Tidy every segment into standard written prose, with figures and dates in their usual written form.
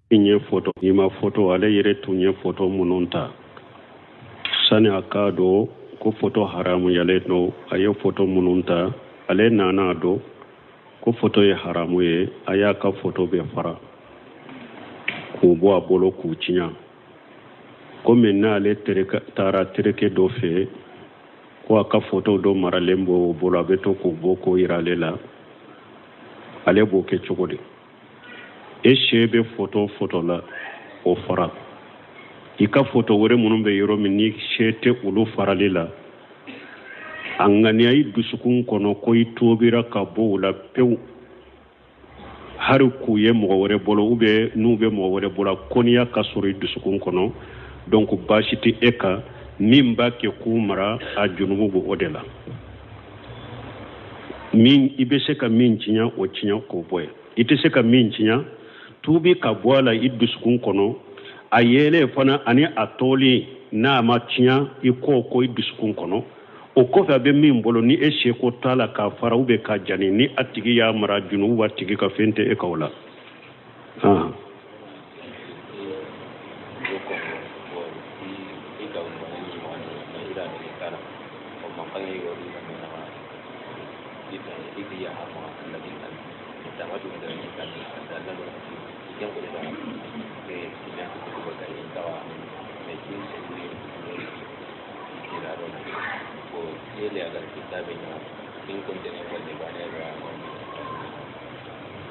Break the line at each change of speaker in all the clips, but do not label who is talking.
I ye foto i ma foto, ale yɛrɛ tun ye foto minnu ta sani a k'a dɔn ko foto haramuyalen don, a ye foto minnu ta, ale nana a dɔn ko foto ye haramu ye, a y'a ka foto bɛɛ fara k'u bɔ a bolo k'u tiɲɛ. Komi n'ale taara terikɛ dɔ fɛ ko a ka foto dɔ maralen b'o bolo, a bɛ to k'o bɔ k'o yira ale la, ale b'o kɛ cogo di? E se bɛ foto foto la, o fara. I ka foto wɛrɛ minnu bɛ yɔrɔ min ni se tɛ olu farali la, a ŋaniya i dusukun kɔnɔ ko i tobira ka bɔ u la pewu, hari k'u ye mɔgɔ wɛrɛ bolo ou bien n'u bɛ mɔgɔ wɛrɛ bolo, kɔniya ka sɔrɔ i dusukun kɔnɔ. Donc baasi tɛ e kan. Min b'a kɛ k'u mara, a junubu b'o de la. Min i bɛ se ka min tiɲɛ, o tiɲɛ k'o bɔ yen. I tɛ se ka min tiɲɛ, tuubi ka bɔ a la i dusukun kɔnɔ. A yelen fana ani a tɔli, n'a ma tiɲɛ, i k'o ko i dusukun kɔnɔ. O kɔfɛ, a bɛ min bolo ni e seko t'a la k'a fara ou bien k'a jani, ni a tigi y'a mara, junubu b'a tigi kan, fɛn tɛ e ka o la. Ah.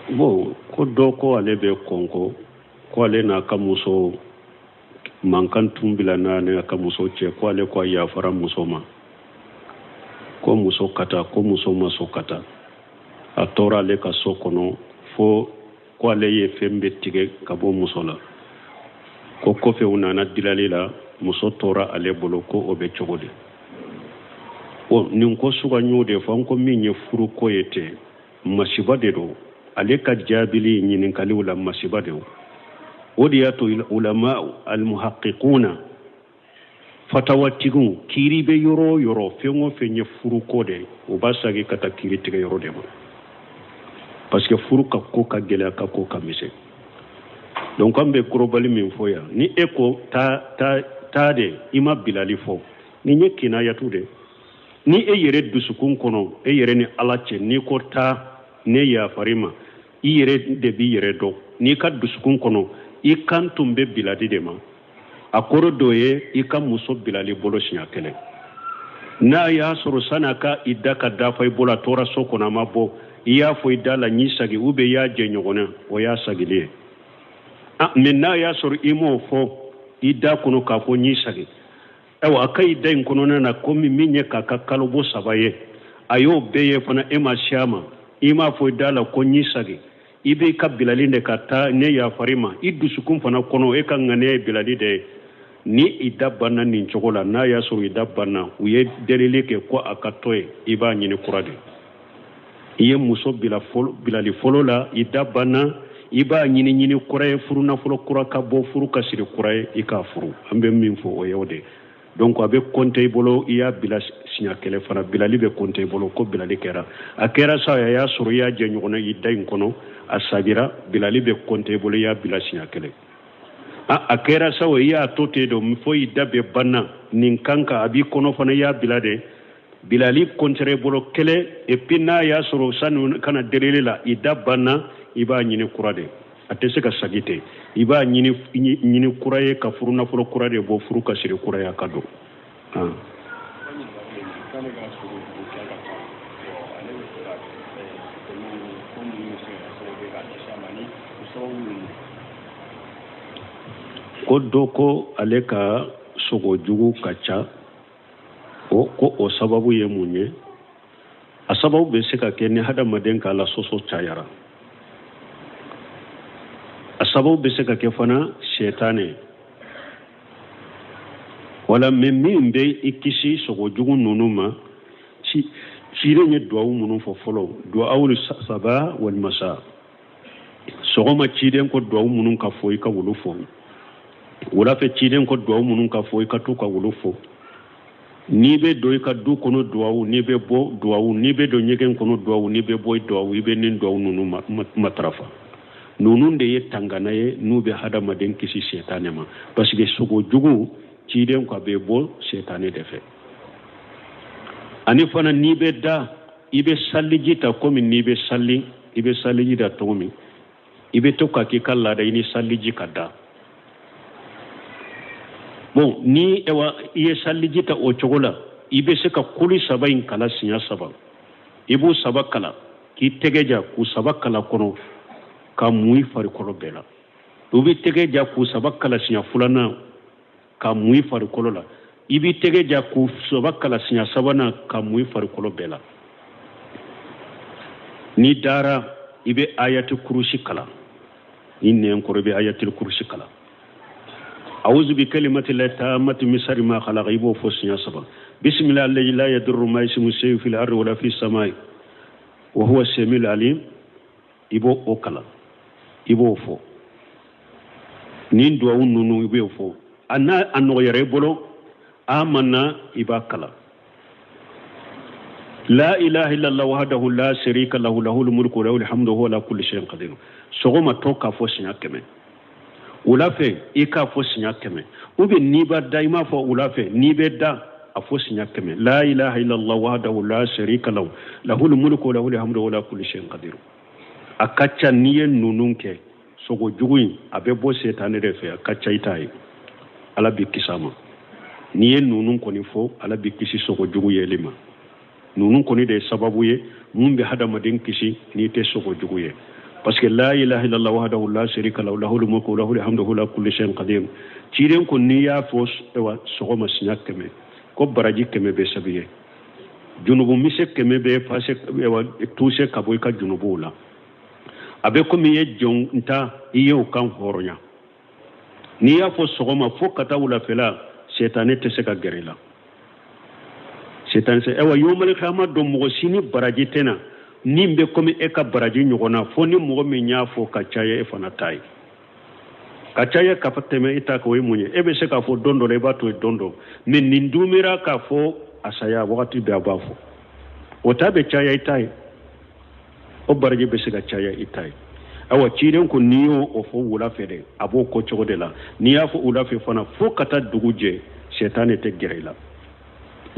Bon, ko dɔ ko ale bɛ kɔnko, ko ale n'a ka muso mankan tun bila n'a ka muso cɛ, ko ale ko a yafara muso ma, ko muso ka taa, ko muso ma sɔn ka taa, a tora ale ka so kɔnɔ fo ko ale ye fɛn bɛɛ tigɛ ka bɔ muso la, ko kɔfɛ u nana dilali la, muso tora ale bolo, ko o bɛ cogo di? O nin ko suga y'o de fɔ an ko min ye furuko ye ten, masiba de don. Ale ka jaabili ɲininkaliw la, masiba de don. O de y'a to ulama almuhaqiquna, fatawatigiw, kiiri bɛ yɔrɔ o yɔrɔ, fɛn o fɛn ye furuko de, u b'a sagi ka taa kiiri tigɛ yɔrɔ de ma, parce que furu ka ko ka gɛlɛya, ka ko ka misɛn. Donc an bɛ kɔrɔbali min fɔ yan, ni e ko taa taa taa de, i ma bilali fɔ, nin ye kinayatu de. Ni e yɛrɛ dusukun kɔnɔ, e yɛrɛ ni Ala cɛ, n'i ko taa, ne yafar'i ma, i yɛrɛ de b'i yɛrɛ dɔn. N'i ka dusukun kɔnɔ, i kan tun bɛ bilali de ma, a kɔrɔ dɔ ye i ka muso bilali bolo siɲɛ kelen. N'a y'a sɔrɔ san'a ka i da ka dafa i bolo, a tora so kɔnɔ, a ma bɔ, i y'a fɔ i da la n y'i sagi, ou bien i y'a jɛ ɲɔgɔn na, o y'a sagili ye. Mais n'a y'a sɔrɔ i m'o fɔ i da kɔnɔ k'a fɔ n y'i sagi, ayiwa, a ka i da in kɔnɔna na, komi min ye k'a ka kalo bɔ saba ye, a y'o bɛɛ ye fana, e ma se a ma, i m'a fɔ i da la ko n y'i sagi, i b'i ka bilali de ka taa, ne yafar'i ma, i dusukun fana kɔnɔ, e ka ŋaniya ye bilali de ye. Ni i da banna nin cogo la, n'a y'a sɔrɔ i da banna, u ye delili kɛ ko a ka to yen, i b'a ɲini kura de. I ye muso bila fɔlɔ, bilali fɔlɔ la, i da banna, i b'a ɲini ɲini kura ye, furu nafolo kura ka bɔ, furu ka siri kura ye, i k'a furu. An bɛ min fɔ, o ye o de. Donc a bɛ kɔnte i bolo, i y'a bila siɲɛ kelen fana, bilali bɛ kɔnte i bolo ko bilali kɛra. A kɛra sa, a y'a sɔrɔ i y'a jɛ ɲɔgɔn na i da in kɔnɔ, a sagira, bilali bɛ kɔnte i bolo, i y'a bila siɲɛ kelen. A kɛra sa o, i y'a to ten don fo i da bɛ banna nin kan kan, a b'i kɔnɔ fana, i y'a bila de, bilali kɔntɛrɛ i bolo kelen. Et puis n'a y'a sɔrɔ sani kana delili la, i da banna, i b'a ɲini kura de. A tɛ se ka sagi ten, i b'a ɲini ɲini kura ye, ka furu nafolo kura de bɔ, furu ka siri kura ye, a ka don. Ko dɔ ko ale ka sogo jugu ka ca, o ko o sababu ye mun ye? A sababu bɛ se ka kɛ ni hadamaden ka ala sɔsɔ cayara. A sababu bɛ se ka kɛ fana sɛtanɛ wala. Mais min bɛ i kisi sogo jugu ninnu ma, ciden ye duwawu minnu fɔ fɔlɔ, duwawu saba walima sa sɔgɔma, ciden ko duwawu minnu ka fɔ, i ka wolu fɔ. Wula fɛ, ciden ko duwawu minnu ka fɔ, i ka to ka wolu fɔ. N'i bɛ don i ka du kɔnɔ, duwawu. N'i bɛ bɔ, duwawu. N'i bɛ don ɲɛgɛn kɔnɔ, duwawu. N'i bɛ bɔ, duwawu. I bɛ nin duwawu ninnu matarafa. Ninnu de ye tangana ye n'u bɛ hadamaden kisi sɛtanɛ ma, parce que sogo jugu ciden ko a bɛ bɔ sɛtanɛ de fɛ. Ani fana n'i bɛ da, i bɛ saliji ta komi n'i bɛ sali, i bɛ saliji ta cogo min, i bɛ to ka k'i ka laada i ni saliji ka da. Bon, ni ewa i ye saliji ta o cogo la, i bɛ se ka kuli saba in kala siɲɛ saba. I b'u saba kala k'i tɛgɛ ja k'u saba kala kɔnɔ ka mun i farikolo bɛɛ la. U b'i tɛgɛ ja k'u saba kala siɲɛ filanan ka mun i farikolo la. I b'i tɛgɛ ja k'u saba kala siɲɛ sabanan ka mun i farikolo bɛɛ la. N'i dara, i bɛ ayati kurusi kalan. Ni nɛn kɔrɔ, i bɛ ayati kurusi kalan. Awuzu bi kalimati la taamati min sari ma khalaqa, i b'o fɔ siɲɛ saba. Bisimilahi allazi la yadurru ma ismu shay'un fil ardi wala fis samai wa huwa samiul alim, i b'o o kalan, i b'o fɔ. Nin duwawu ninnu i b'o fɔ. A n'a a nɔgɔyara i bolo, amanna, i b'a kalan. La ilaha illallah wahdahu la sharika lahu lahul mulku wa lahul hamdu wa huwa ala kulli shay'in qadir. Sɔgɔma tɔ k'a fɔ siɲɛ 100, wula fɛ i k'a fɔ siɲɛ 100, ou bien n'i b'a da i m'a fɔ wula fɛ, n'i bɛ da a fɔ siɲɛ 100. La ilaha illallah wahdahu la sharika lahu lahul mulku wa lahul hamdu wa huwa ala kulli shay'in qadir. A ka ca n'i ye ninnu kɛ, sogo jugu in a bɛ bɔ setanɛ de fɛ, a ka ca i t'a ye. Ala b'i kisi a ma. N'i ye ninnu kɔni fɔ, Ala b'i kisi sogo jugu yeli ma. Ninnu kɔni de ye sababu ye mun bɛ hadamaden kisi n'i tɛ sogo jugu ye, parce que la ilaha illallah wahdahu la sharika lahu lahul mulku wa lahul hamdu wa huwa ala kulli shay'in qadir. Ciden ko n'i y'a fɔ sɔgɔma siɲɛ 100, ko baraji 100 bɛ sɛbɛn ye, junubu misɛn 100 bɛ effacer, toucher ka bɔ i ka junubuw la. A bɛ komi i ye jɔn ta, i ye o kan hɔrɔnya. N'i y'a fɔ sɔgɔma fo ka taa wulafɛla, sɛtanɛ tɛ se ka gɛrɛ i la. Sɛtanɛ se ayiwa yomali kiyama don, mɔgɔ si ni baraji tɛ na min bɛ komi e ka baraji ɲɔgɔn na, fo ni mɔgɔ min y'a fɔ ka caya e fana ta ye, ka caya ka tɛmɛ e ta kan. O ye mun ye? E bɛ se k'a fɔ don dɔ la, i b'a to yen don dɔ, mais nin dumira k'a fɔ a saya wagati bɛɛ a b'a fɔ, o ta bɛ caya i ta ye, o baraji bɛ se ka caya i ta ye. Ayiwa ciden ko n'i y'o o fɔ wula fɛ dɛ, a b'o ko cogo de la. N'i y'a fɔ wula fɛ fana fo ka taa dugu jɛ, sɛtanɛ tɛ gɛrɛ i la.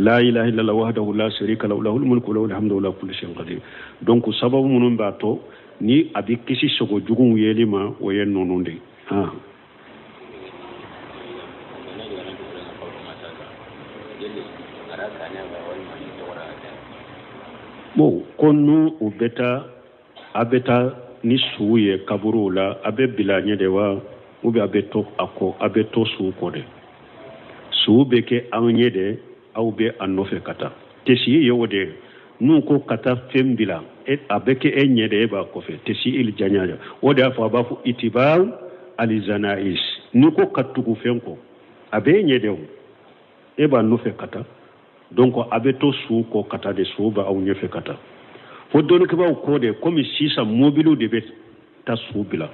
La ilaha illallah wahdahu la sharika lahu lahul mulku wa lahul hamdu wa ala kulli shay'in qadir. Donc sababu minnu b'a to ni a bɛ kisi sogo juguw yeli ma, o ye ninnu de ye. Han. Bon, ko n'u u bɛ taa, a bɛ taa ni suw ye kaburuw la, a bɛ bila ɲɛ de wa, ou bien a bɛ to a kɔ, a bɛ to suw kɔ de? Suw bɛ kɛ aw ɲɛ de, aw bɛ a nɔfɛ ka taa. Tɛsi ye o de ye. N'u ko ka taa fɛn bila, a bɛ kɛ e ɲɛ de, e b'a kɔfɛ. Tɛsi il janya, o de y'a fɔ a b'a fɔ itibaw alizanais. N'i ko ka tugu fɛn kɔ, a bɛ e ɲɛ de o, e b'a nɔfɛ ka taa. Donc a bɛ to suw kɔ ka taa de, suw bɛ aw ɲɛfɛ ka taa. Fo dɔnnikɛbaaw ko de, komi sisan mobiliw de bɛ taa suw bila,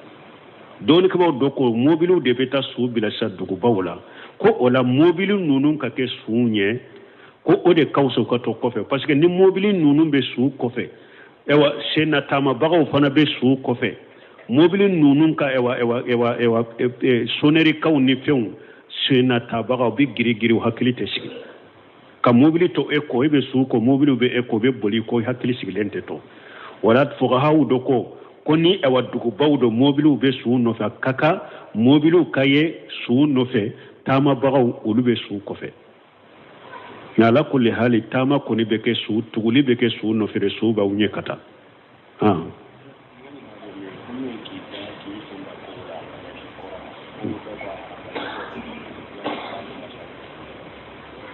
dɔnnikɛbaaw dɔ ko mobiliw de bɛ taa suw bila sisan dugubaw la, ko o la mobili ninnu ka kɛ suw ɲɛ, ko o de ka fisa u ka to kɔfɛ, parce que ni mobili ninnu bɛ suw kɔfɛ, ayiwa senna taamabagaw fana bɛ suw kɔfɛ, mobili ninnu ka ayiwa ayiwa ayiwa ayiwa sonerikaw ni fɛnw, senna taabagaw bɛ giri giri, u hakili tɛ sigi. Ka mobili to e kɔ, e bɛ su kɔ, mobili bɛ e kɔ, bɛ boli kɔ, hakili sigilen tɛ to. Wala fuqahaw dɔ ko ni ayiwa dugubaw don, mobiliw bɛ suw nɔfɛ, a ka kan mobiliw ka ye suw nɔfɛ, taamabagaw olu bɛ suw kɔfɛ. Nka ala kulli hali, taama kɔni bɛ kɛ su, tuguli bɛ kɛ su nɔfɛ de, su b'aw ɲɛ ka taa. Han.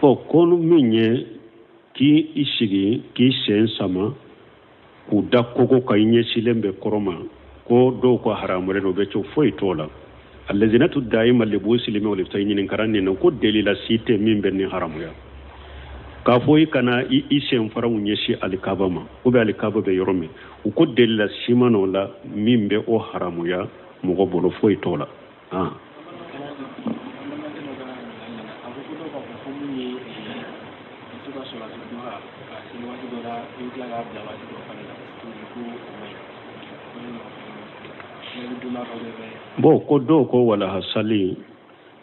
Ɔ ko min ye k'i sigi k'i sen sama k'u da kogo ka i ɲɛsilen bɛ kɔrɔ ma, ko dɔw ko haramu don, bɛ cogo foyi t'o la. Alazinatu dayima libusilimi o ta ɲininkara nin na, ko delila si tɛ min bɛ nin haramuya k'a fɔ i kana i sen faraw ɲɛsin alikaba ma, ou bien alikaba bɛ yɔrɔ min. U ko delila si ma n'o la min bɛ o haramuya mɔgɔ bolo, foyi t'o la. Han. Bon, ko dɔw ko walaha sali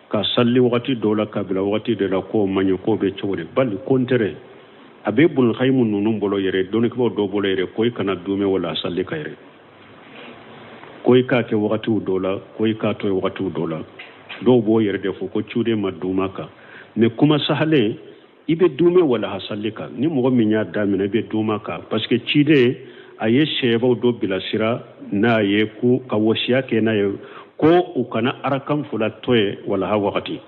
ka sali wagati dɔw la ka bila wagati dɔ la k'o man ɲi, k'o bɛ cogo di? Bali contraire, a bɛ Ibnul Qayyim ninnu bolo yɛrɛ, dɔnnikɛbaaw dɔw bolo yɛrɛ, ko i kana duumɛ walaha sali kan yɛrɛ, ko i k'a kɛ wagatiw dɔw la, ko i k'a to yen wagatiw dɔw la. Dɔw b'o yɛrɛ de fɔ ko cuden ma duumɛ kan. Mais kuma sahalen, i bɛ duumɛ walaha sali kan. Ni mɔgɔ min y'a daminɛ, i bɛ duumɛ kan, parce que ciden a ye sɛbaw dɔ bilasira n'a ye, ko ka wasiya kɛ n'a ye ko u kana arakan fila to ye walaha wagati,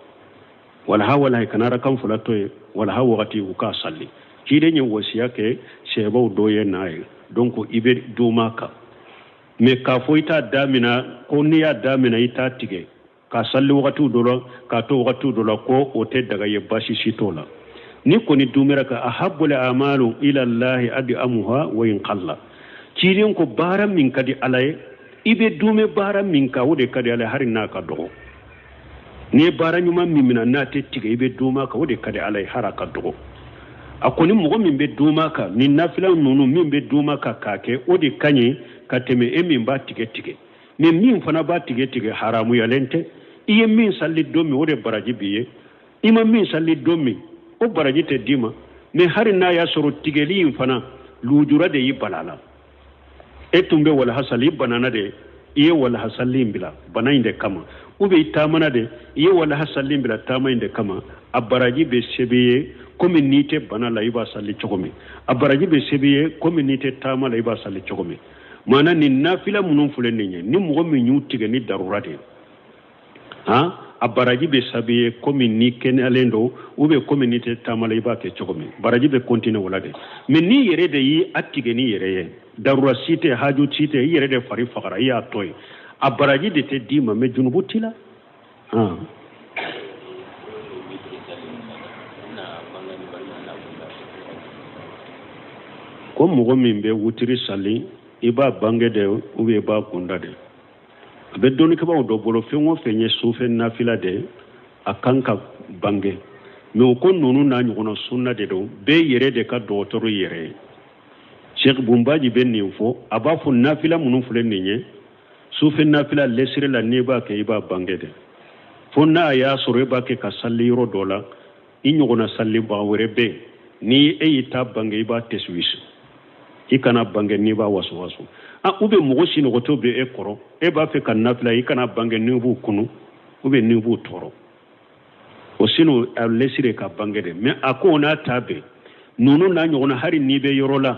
walaha walaha kana arakan fila to ye walaha wagati, u k'a sali. Ciden ye wasiya kɛ sɛbaw dɔ ye n'a ye. Donc i bɛ duumɛ kan. Mais k'a fɔ i t'a damina, ko n'i y'a damina i t'a tigɛ ka sali wagatiw dɔ la k'a to wagatiw dɔ la, ko o tɛ daga ye, baasi si t'o la. Ni kɔni duumɛra ka ahabbul amalu ila llahi ad'amuha wa in qalla, ciden ko baara min ka di Ala ye, i bɛ duumɛ baara min kan, o de ka di Ala ye, hali n'a ka dɔgɔ. N'i ye baara ɲuman min minɛ n'a tɛ tigɛ, i bɛ duumɛ kan, o de ka di Ala ye, hali a ka dɔgɔ. A kɔni mɔgɔ min bɛ duumɛ kan ni nafila ninnu, min bɛ duumɛ kan k'a kɛ, o de ka ɲi ka tɛmɛ e min b'a tigɛ tigɛ. Mais min fana b'a tigɛ tigɛ, haramuyalen tɛ. I ye min sali don min, o de baraji b'i ye. I ma min sali don min, o baraji tɛ d'i ma. Mais hali n'a y'a sɔrɔ tigɛli in fana lujura de y'i bala la, e tun bɛ walaha sali, i banana de, i ye walaha sali in bila bana in de kama, ou bien i taamana de, i ye walaha sali in bila taama in de kama, a baraji bɛ sɛbɛn ye komi n'i tɛ bana la i b'a sali cogo min, a baraji bɛ sɛbɛn ye komi n'i tɛ taama la i b'a sali cogo min. Maana nin nafila minnu filɛ nin ye, ni mɔgɔ min y'u tigɛ ni darura de ye, han, a baraji bɛ sɛbɛn ye komi n'i kɛnɛyalen don, ou bien komi n'i tɛ taama la i b'a kɛ cogo min, baraji bɛ continuer o la de. Mais n'i yɛrɛ de y'i a tigɛ n'i yɛrɛ ye, darura si tɛ, haju si tɛ, i yɛrɛ de fari fagara, i y'a to yen, a baraji de tɛ d'i ma, mais junubu t'i la. Han. Ko mɔgɔ min bɛ wutiri sali, i b'a bange de ou bien i b'a kunda de? A bɛ dɔnnikɛbaaw dɔ bolo, fɛn o fɛn ye sufɛ nafila de, a kan ka bange. Mais o ko ninnu n'a ɲɔgɔnna sunna de don, bɛɛ yɛrɛ de ka dɔgɔtɔrɔ yɛrɛ ye. Sheikh Bunbaji bɛ nin fɔ, a b'a fɔ nafila minnu filɛ nin ye, sufɛ nafila lɛsiri la, n'i b'a kɛ i b'a bange de, fo n'a y'a sɔrɔ e b'a kɛ ka sali yɔrɔ dɔ la, i ɲɔgɔnna salibaga wɛrɛ bɛ yen, ni e y'i ta bange i b'a tɛsuwisi, i kana bange n'i b'a wasuwasu. Ah, ou bien mɔgɔ sinɔgɔtɔ bɛ e kɔrɔ, e b'a fɛ ka nafila, i kana bange n'i b'u kunu ou bien n'i b'u tɔɔrɔ, o sino a lɛsiri ka bange de. Mais a ko n'a ta bɛɛ ninnu n'a ɲɔgɔnna, hali n'i bɛ yɔrɔ la,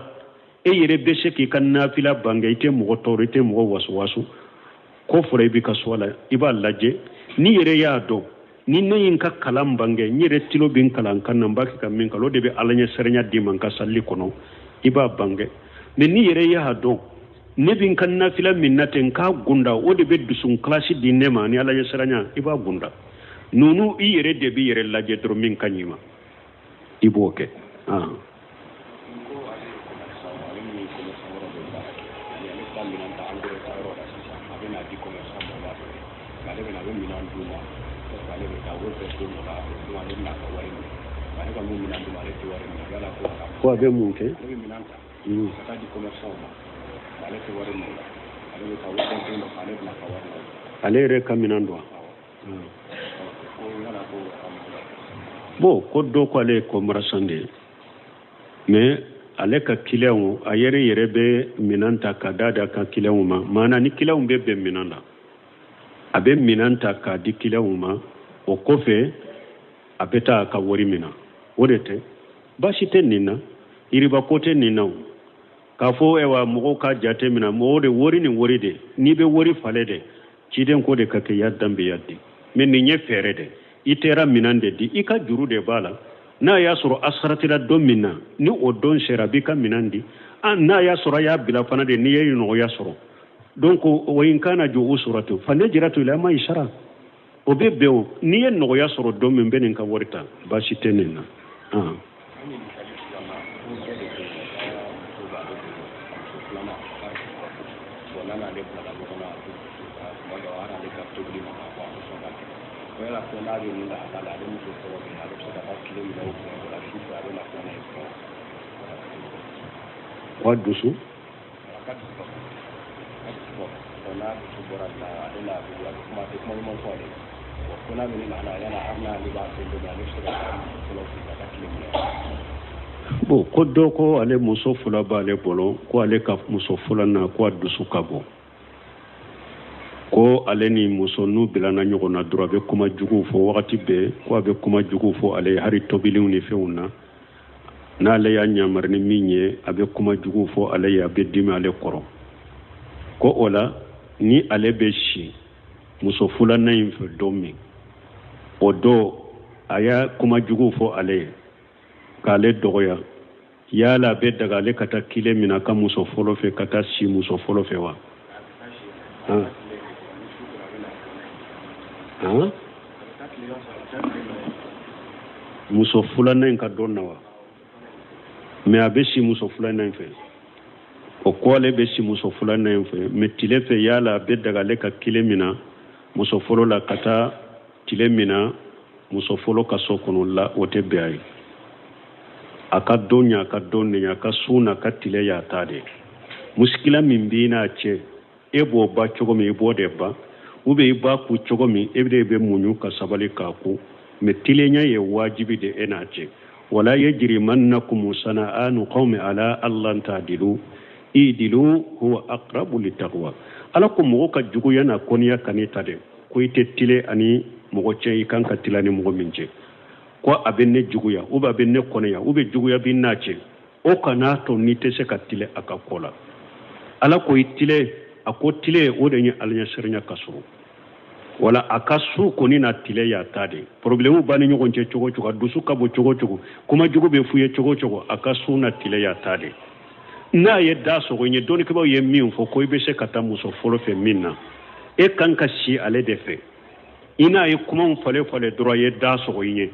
e yɛrɛ bɛ se k'i ka nafila bange, i tɛ mɔgɔ tɔɔrɔ, i tɛ mɔgɔ wasuwasu, ko fɔra i b'i ka so la, i b'a lajɛ. N'i yɛrɛ y'a dɔn ni ne ye n ka kalan bange, n yɛrɛ tilo bɛ n kalan kan na, n b'a kɛ ka min kalan, o de bɛ Ala ɲɛsiranya d'i ma n ka sali kɔnɔ, i b'a bange. Mais n'i yɛrɛ y'a dɔn ne bɛ n ka nafila min na ten, n k'a gunda, o de bɛ dusun kilasi di ne ma ni Ala ɲɛsiranya, i b'a gunda. Ninnu i yɛrɛ de b'i yɛrɛ lajɛ dɔrɔn, min ka ɲi i ma i b'o kɛ. Ko a bɛ mun kɛ? Ale yɛrɛ ka minɛn don. Bon, ko dɔ ko ale ye commerçant de ye, mais ale ka client, a yɛrɛ yɛrɛ bɛ minɛn ta ka d'a da ka client ma. Maana ni client bɛ bɛn minɛn na, a bɛ minɛn ta k'a di client ma, o kɔfɛ a bɛ taa a ka wari minɛ. O de tɛ baasi tɛ nin na, yiriba ko tɛ nin na. O k'a fɔ ayiwa mɔgɔw ka jate minɛ, mɔgɔw de wari ni wari de, n'i bɛ wari falen de, ciden ko de ka kɛ ya danbe ya di. Mais nin ye fɛɛrɛ de, i tɛra minɛn de di, i ka juru de b'a la. N'a y'a sɔrɔ a saratira don min na, ni o don sera, a b'i ka minɛn di. N'a y'a sɔrɔ a y'a bila fana de, n'i ye nɔgɔya sɔrɔ, donc wa in kana ju usratu fa najratu ila maysara, o bɛ bɛn o. N'i ye nɔgɔya sɔrɔ don min, bɛ nin ka wari ta, baasi tɛ nin na. Wa dusu
fɔ n'a dusu bɔra la, ale n'a bɛ a bɛ kuma, a tɛ kuma ɲuman fɔ ale ye. Ko n'a bɛ nin lahala, yala hali n'ale b'a fɛ don min, ale bɛ se ka taa muso fɔlɔ fɛ ka taa tile minɛ?
Bon, ko dɔ ko ale muso fila b'ale bolo, ko ale ka muso fɔlɔ na, ko a dusu ka bon, ko ale ni muso n'u bilana ɲɔgɔn na dɔrɔn, a bɛ kuma juguw fɔ wagati bɛɛ, ko a bɛ kuma juguw fɔ ale ye hali tobiliw ni fɛnw na. N'ale y'a ɲamari ni min ye, a bɛ kuma juguw fɔ ale ye, a bɛ dimi ale kɔrɔ. Ko o la, ni ale bɛ si muso filanan in fɛ don min, o don a y'a kuma juguw fɔ ale ye k'ale dɔgɔya, yala a bɛ daga ale ka taa kile minɛ a ka muso fɔlɔ fɛ, ka taa si muso fɔlɔ fɛ wa? Han? Han? Muso filanan in ka don na wa? Mais a bɛ si muso filanan in fɛ. O ko ale bɛ si muso filanan in fɛ, mais tile fɛ, yala a bɛ daga ale ka kile minɛ muso fɔlɔ la, ka taa tile minɛ muso fɔlɔ ka so kɔnɔ la? O tɛ bɛn a ye. A ka don ɲa, a ka don nin, a ka sun n'a ka tile y'a ta de. Musikila min b'i n'a cɛ, e b'o ba cogo min, i b'o de ba, ou bien i b'a ku cogo min, e de bɛ muɲu ka sabali k'a ku. Mais tilenya ye wajibi de e n'a cɛ. Wala yajrimannakum sana'anu qawmi ala alla ta'dilu idilu huwa aqrabu littaqwa. Ala ko mɔgɔ ka juguya n'a kɔniya kan'i ta dɛ, ko i tɛ tile ani mɔgɔ cɛ, i kan ka tile ani mɔgɔ min cɛ, ko a bɛ ne juguya ou bien a bɛ ne kɔniya ou bien juguya bɛ n'a cɛ, o kan'a to n'i tɛ se ka tile a ka ko la. Ala ko i tile, a ko tile o de ye alaɲɛsiranya ka surun. Wala a ka su kɔni na tile y'a ta de. Problème b'a ni ɲɔgɔn cɛ cogo cogo, a dusu ka bon cogo cogo, kuma jugu bɛ f'u ye cogo cogo, a ka su na tile y'a ta de. N'a ye da sɔgɔ i ɲɛ, dɔnnikɛbaaw ye min fɔ, ko i bɛ se ka taa muso fɔlɔ fɛ min na, e kan ka si ale de fɛ. I n'a ye kumaw falen falen dɔrɔn, a ye da sɔgɔ i ɲɛ,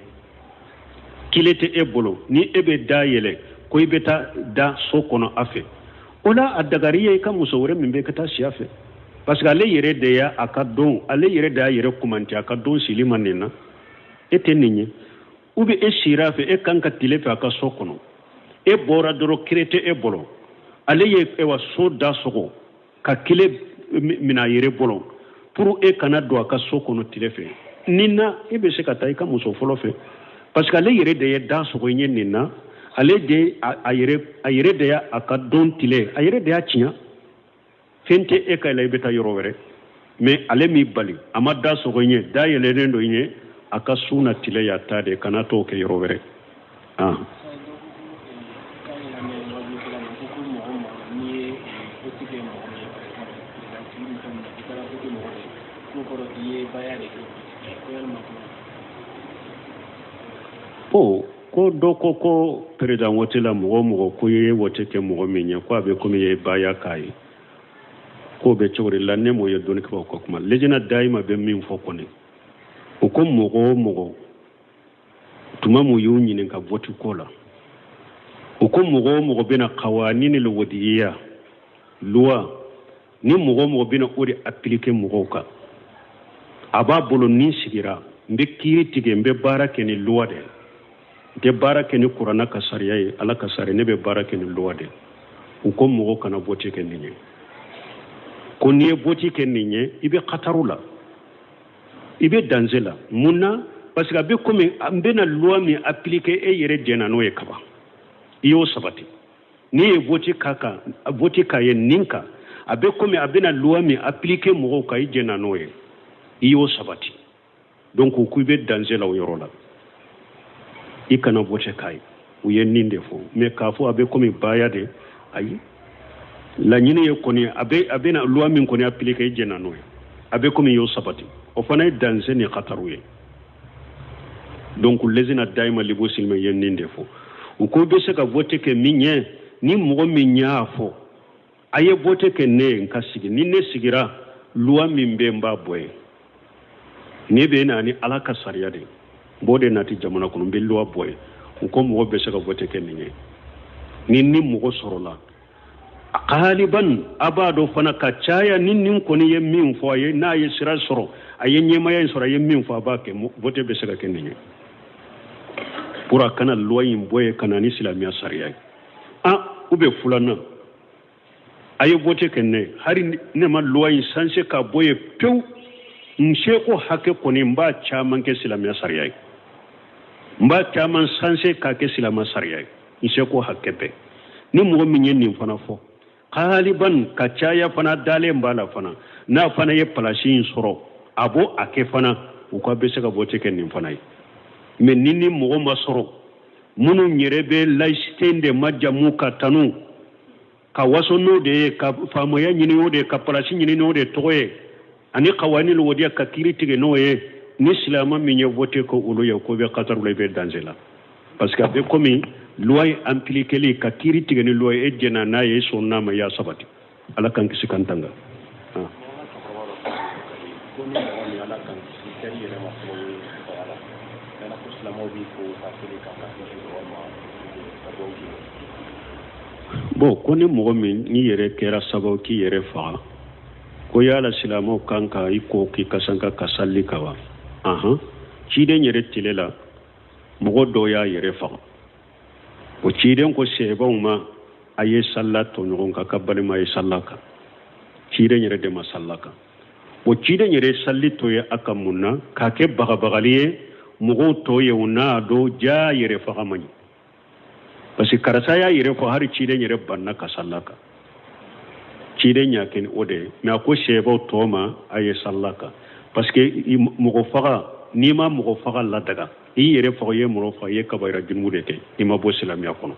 kile tɛ e bolo, ni e bɛ da yɛlɛ ko i bɛ taa da so kɔnɔ a fɛ, o la a dagari ye i ka muso wɛrɛ min bɛ ka taa si a fɛ, parce que ale yɛrɛ de y'a a ka don, ale yɛrɛ de y'a yɛrɛ kumanti a ka don sili ma nin na, e tɛ nin ye. Ou bien e sira a fɛ, e kan ka tile fɛ a ka so kɔnɔ, e bɔra dɔrɔn, kile tɛ e bolo, ale ye ewa so da sɔgɔ ka kile minɛ a yɛrɛ bolo pour e kana don a ka so kɔnɔ tile fɛ. Nin na e bɛ se ka taa i ka muso fɔlɔ fɛ, parce que ale yɛrɛ de ye da sɔgɔ i ɲɛ nin na, ale de a yɛrɛ de y'a a ka don tile, a yɛrɛ de y'a tiɲɛ. Fɛn tɛ e ka la, i bɛ taa yɔrɔ wɛrɛ, mais ale m'i bali, a ma da sɔgɔ i ɲɛ, da yɛlɛlen don i ɲɛ, a ka su na tile y'a ta de, kana t'o kɛ yɔrɔ wɛrɛ. Ah. Bon, ko dɔ ko ko président wote la, mɔgɔ o mɔgɔ ko i ye wote kɛ mɔgɔ min ye, ko a bɛ komi i ye baya k'a ye, k'o bɛ cogo de la? Ne m'o ye dɔnnikɛbaaw ka kuma. Lejina dayima bɛ min fɔ kɔni, o ko mɔgɔ o mɔgɔ, tuma mun y'u ɲininka vote ko la, o ko mɔgɔ o mɔgɔ bɛna kawanini lwadiya loi, ni mɔgɔ o mɔgɔ bɛna o de appliquer mɔgɔw kan, a b'a bolo ni sigira n bɛ kiiri tigɛ, n bɛ baara kɛ ni loi de ye, n tɛ baara kɛ ni kuranna ka sariya ye, Ala ka sariya, ne bɛ baara kɛ ni loi de ye. U ko mɔgɔ kana vote kɛ nin ye, ko n'i ye vote kɛ nin ye, i bɛ kataru la, i bɛ danger la. Mun na? Parce que a bɛ komi n bɛna loi min appliquer, e yɛrɛ jɛnna n'o ye kaban, i y'o sabati. N'i ye vote k'a kan, vote k'a ye nin kan, a bɛ komi a bɛna loi min appliquer mɔgɔw kan, i jɛnna n'o ye, i y'o sabati. Donc u ko i bɛ danger la o yɔrɔ la, i kana vote k'a ye. U ye nin de fɔ, mais k'a fɔ a bɛ komi baya de, ayi. Laɲini ye kɔni a bɛ a bɛna loi min kɔni appliquer, i jɛnna n'o ye, a bɛ komi i y'o sabati, o fana ye danger ni kataru ye. Donc lezina dayima libo silima ye nin de fɔ. U ko i bɛ se ka vote kɛ min ye, ni mɔgɔ min y'a fɔ a ye vote kɛ ne ye, n ka sigi, ni ne sigira loi min bɛ n b'a bɔ yen, ne bɛ na ni Ala ka sariya de ye, n b'o de nati jamana kɔnɔ, n bɛ loi bɔ yen. U ko mɔgɔ bɛ se ka vote kɛ nin ye, ni mɔgɔ sɔrɔla galiban a b'a dɔn fana ka caya, ni nin kɔni ye min fɔ a ye, n'a ye sira sɔrɔ, a ye ɲɛmaaya in sɔrɔ, a ye min fɔ a b'a kɛ, vote bɛ se ka kɛ nin ye pour a kana loi in bɔ yen ka na ni silamɛya sariya ye. Ah, u bɛ filanan A ye vote kɛ ne hari ne ma loi in changer ka bɔ yen pewu. N seko hakɛ kɔni, n b'a caman kɛ silamɛya sariya ye, n b'a caman changer k'a kɛ silamɛ sariya ye, n seko hakɛ bɛɛ. Ni mɔgɔ min ye nin fana fɔ haliban ka caya fana, dalen b'a la fana, n'a fana ye palasi in sɔrɔ, a b'o a kɛ fana, u ka bɛ se ka vote kɛ nin fana ye. Mais ni mɔgɔ ma sɔrɔ minnu yɛrɛ bɛ laïcité de majamu ka tanu ka waso n'o de ye, ka faamaya ɲini o de ye, ka palasi ɲini n'o de tɔgɔ ye, ani kawanil wadiya ka kiiri tigɛ n'o ye, ni silamɛ min ye vote kɛ olu ye, ko bɛ kataru la, i bɛ danger la, parce que a bɛ komi loi ye appliquer ka kiiri tigɛ ni loi ye, e jɛnna n'a ye, e sɔnn'a ma, i y'a sabati. Ala k'an kisi k'an tanga.
Ko ni mɔgɔ min, Ala k'an kisi, kɛri yɛrɛ ma sababu ye faga la, yala ko silamɛw b'i ko ka seli kan ka kisi walima ka dugawu k'i ye?
Bon, ko ni mɔgɔ min n'i yɛrɛ kɛra sababu k'i yɛrɛ faga, ko yala silamɛw kan ka i ko k'i kasanka ka sali ka wa? Ahan, ciden yɛrɛ tile la, mɔgɔ dɔw y'a yɛrɛ faga. O ciden ko sɛbɛnw ma, a ye salla tɔɲɔgɔn kan, ka balima ye salla kan. Ciden yɛrɛ de ma salla kan. O ciden yɛrɛ salli to ye a ka mun na k'a kɛ bagabagali ye mɔgɔw tɔ ye, u n'a dɔn ja yɛrɛ faga man ɲi, parce que karisa y'a yɛrɛ fɔ, hali ciden yɛrɛ banna ka salla kan. Ciden y'a kɛ ni o de ye. Mais a ko sɛbɛw tɔ ma, a ye salla kan, parce que mɔgɔ faga, n'i ma mɔgɔ faga ladaga, i yɛrɛ faga, i ye mɔgɔ faga, i ye kabayira junubu de kɛ, i ma bɔ silamɛya kɔnɔ,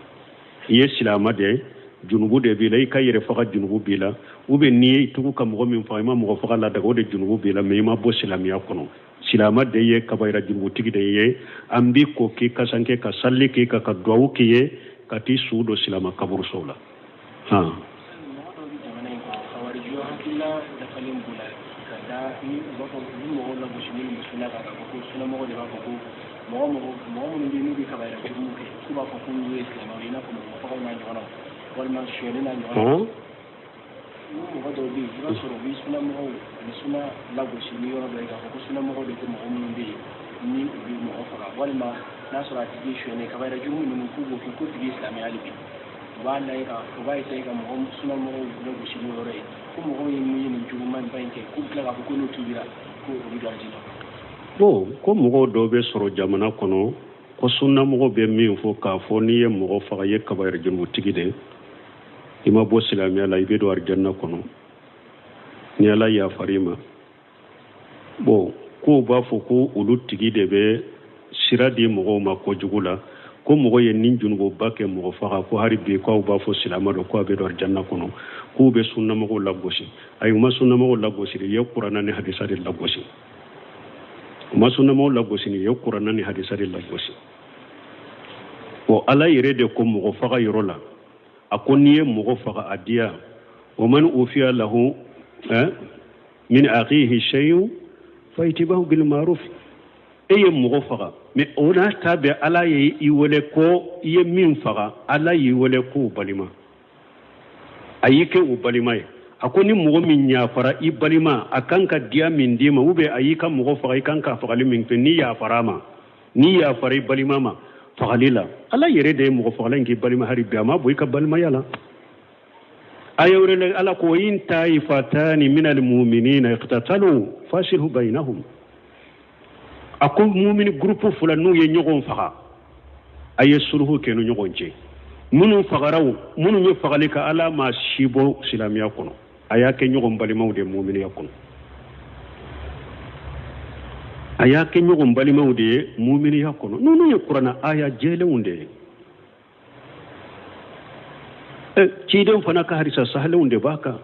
i ye silama de ye, junubu de b'i la, i ka yɛrɛ faga junubu b'i la, ou bien n'i ye tugu ka mɔgɔ min faga, i ma mɔgɔ faga ladaga, o de junubu b'i la, mais i ma bɔ silamɛya kɔnɔ. Silama de ye kabayira junubutigi de ye. An b'i ko k'i kasanke, ka salli k'i kan, ka duwawu k'i ye, ka t'i su don silama kaburusow la. Han.
Mɔgɔ dɔw bɛ jamana in kɔnɔ, kawarijuya hakilila dafalen b'u la ka da ni u b'a fɔ u bɛ mɔgɔw lagosi ni musola kan, k'a fɔ ko sunamɔgɔ de b'a fɔ ko mɔgɔ minnu bɛ yen n'u bɛ kabayira juguw kɛ, k'u b'a fɔ k'olu ye silamɛw ye, i n'a fɔ mɔgɔ fagaw n'a ɲɔgɔnnaw walima sonyɛli n'a ɲɔgɔnnaw. Ni mɔgɔ dɔw bɛ yen, i b'a sɔrɔ u bɛ sunamɔgɔw u bɛ suna lagosi ni yɔrɔ dɔ ye, k'a fɔ ko sunamɔgɔw de ko mɔgɔ minnu bɛ yen ni u bɛ mɔgɔ faga, walima n'a sɔrɔ a tigi ye sonyɛli kabayira jugu minnu k'u b'o kɛ, k'o tigi ye silamɛ hali bi, u b'a lajɛ ka u b'a essayer ka mɔgɔ sunamɔgɔw lagosi n'o yɔrɔ ye, ko mɔgɔw ye mun ye nin juguman ba in kɛ, k'u bɛ tila k'a fɔ ko n'u tubira ko u bɛ don alijinɛ.
Bon, ko mɔgɔw dɔw bɛ sɔrɔ jamana kɔnɔ, ko sunnamɔgɔ bɛ min fɔ k'a fɔ n'i ye mɔgɔ faga, i ye kabayira junubutigi de, i ma bɔ silamɛya la, i bɛ don arijanna kɔnɔ ni Ala yafar'i ma. Bon, k'o b'a fɔ ko olu tigi de bɛ sira di mɔgɔw ma kojugu la, ko mɔgɔ ye nin junububa kɛ, mɔgɔ faga, ko hali bi k'aw b'a fɔ silamɛ don, ko a bɛ don arijanna kɔnɔ, k'u bɛ sunnamɔgɔw lagosi. Ayi, u ma sunnamɔgɔw lagosi de, u ye kuranna ni hadisa de lagosi. U ma sunnamɔgɔw lagosi, u ye kuranna ni hadisa de lagosi. O Ala yɛrɛ de ko mɔgɔ faga yɔrɔ la, a ko n'i ye mɔgɔ faga, a diya wa man ufiya lahu min akhihi shay'un fa itibahu bil ma'ruf. E ye mɔgɔ faga, mais o n'a ta bɛɛ, Ala ye i wele ko i ye min faga, Ala y'i wele k'o balima, a y'i kɛ o balima ye. A ko ni mɔgɔ min yafara i balima, a kan ka diya min d'i ma, ou bien a y'i ka mɔgɔ faga, i kan ka fagali min kɛ, n'i yafara a ma, n'i yafara i balima ma fagali la, Ala yɛrɛ de ye mɔgɔ fagala in k'i balima, hali bi a ma bɔ i ka balimaya la. Aya wɛrɛ la, Ala ko in taifatani minal muminina iqtatalu faslihu bainahum. A ko mumini groupe fila n'u ye ɲɔgɔn faga, a ye sulhu kɛ n'u ɲɔgɔn cɛ. Minnu fagara o, minnu ye fagali kɛ, Ala ma si bɔ silamɛya kɔnɔ, a y'a kɛ ɲɔgɔn balimaw de ye muminiya kɔnɔ, a y'a kɛ ɲɔgɔn balimaw de ye muminiya kɔnɔ. Ninnu ye kuranna aya jɛlenw de ye. Ciden fana ka hadisa sahalenw de b'a kan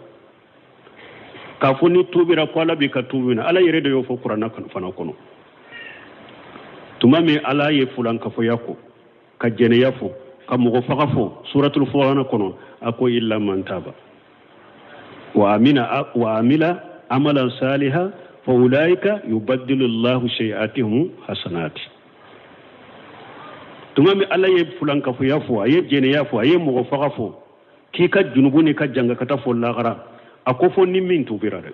k'a fɔ ni tubira ko Ala b'i ka tubi minɛ. Ala yɛrɛ de y'o fɔ kuranna fana kɔnɔ. Tuma min Ala ye fulankafoya ko, ka jɛnɛya fɔ, ka mɔgɔ faga fɔ suratul furqana kɔnɔ, a ko illa man taba wa amina wa amila amalan saliha fa ulaika yubaddilu Allahu sayi'atihim hasanati. Tuma min Ala ye fulankafoya fɔ, a ye jɛnɛya fɔ, a ye mɔgɔ faga fɔ, k'i ka junubu n'i ka jangakata fɔ lagara, a ko fɔ ni min tubira dɛ.